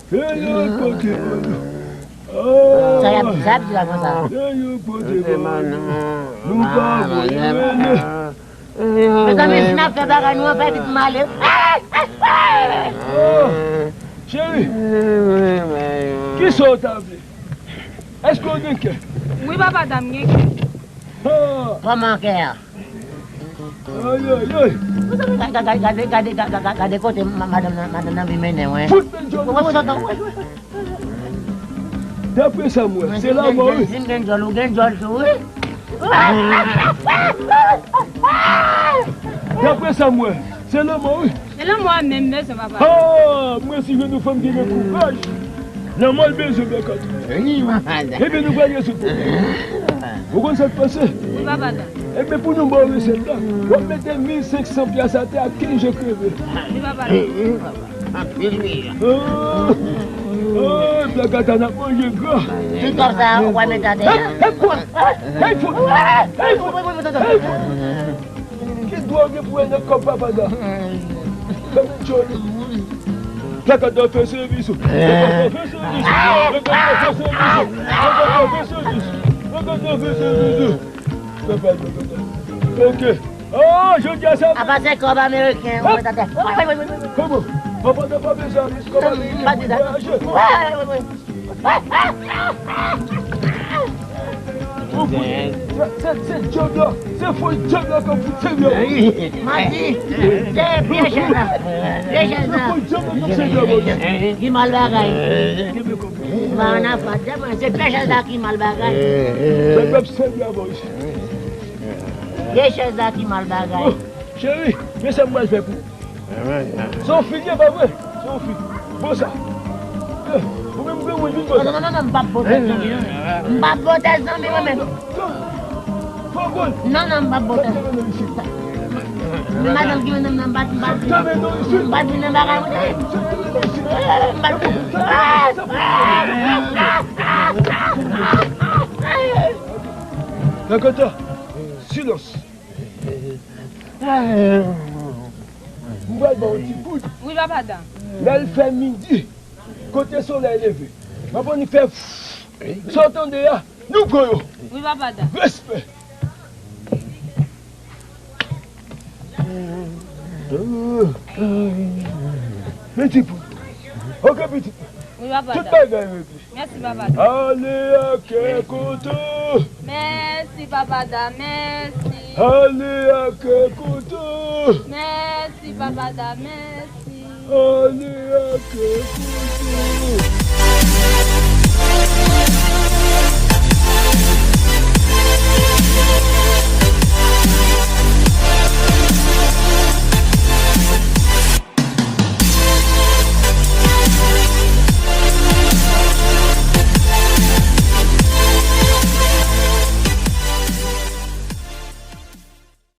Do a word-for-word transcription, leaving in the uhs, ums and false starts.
Sa y ap di, sa y ap di la konsa. Mezanmi, si n ap fè bagay, nou ann fè vit m ale. Cheri, kisa w ta vle? Èske w gen kè? Wi, papa, dam, gen kè. Kòman kè a? Ay, ay, ay. Gade, gade, gade, gade, gade, gade kote ma- madanm nan, madanm nan vin mennen w, wi. Fout men djòl. Wè, wè, wè, wè. Daprè sa m wè, se lanmò, wi. Si m gen djòl, ou gen djòl tou, wi. Daprè sa m wè, se lanmò, wi. E lanmò a menm bezwen, papa. Ah, mwen si jwenn yon fanm ki gen kouraj, lanmò l bezwen bèkòt. Wi, papa. Ebyen, nou pral rezoud pwoblèm. Ou konn sa k pase? Wi, papa. Ebyen, pou nou ba w resèt la, w ap mete mil senk san pyas atè a, kenz jou kreve. Wi, papa. Anpil wi. Ah, ah, Plakata n ap manje gra. Tout kòb sa a, ou pral mete atè a. Hey, hey, fout! Hey, fout! Hey, fout! Hey, fout! Ki dwa w gen pou wè nan kòb papa da? Gade Johnny. Plakata fè sèvis ou. Plakata fè sèvis ou. Plakata fè sèvis ou. Plakata fè sèvis ou. Plakata fè sèvis ou. Fè pa plakata. Ok. Oh, jodi a sa. Apa se kòb ameriken, ou mèt atè. Kòman? Papa nan pa bezwen kòb ameriken pou voyaje. Ou fout. Se, se, se djòb la. Se fo djòb la k ap fout sèvi avè w. Manti. Se pye chèz la. Pye chèz la. Se fo djòb la k ap sèvi avè w. Ki mal bagay. Kenbe kòb. Mwen an afè. Se pye chèz la ki mal bagay. Djòb la ap sèvi avè w. Pye chèz la ki mal bagay. Oh, cheri, men sa m pral fè pou ou. Se yon fi, pa vre? Se yon fi. Bon sa. Eh, ou menm granmoun vin bon sa. Non, non, non, non, m p ap pote zanmi, non. M p ap pote zanmi, mwen menm. Fò gol. Non, non, m p ap pote. Men madanm ki mennen m nan, m pa t, m pa t, m pa t vin nan bagay, mwen. Eh, m pa t. Dakota, silans. M pral ba w ti kout. Wi, papa Dan. Lè l fè midi, kote solèy leve, m ap annik fè sa w tande a, nou pran yo. Wi, papa Dan. Respè. Men ti kout. Ok, pitit. Wi, papa Dan. Tout bagay regle. Mèsi, papa. Ale a kè kontan. Mèsi, papa Da, mèsi. Ale a kè kontan. Mèsi, papa Da, mèsi. Ale a kè kontan.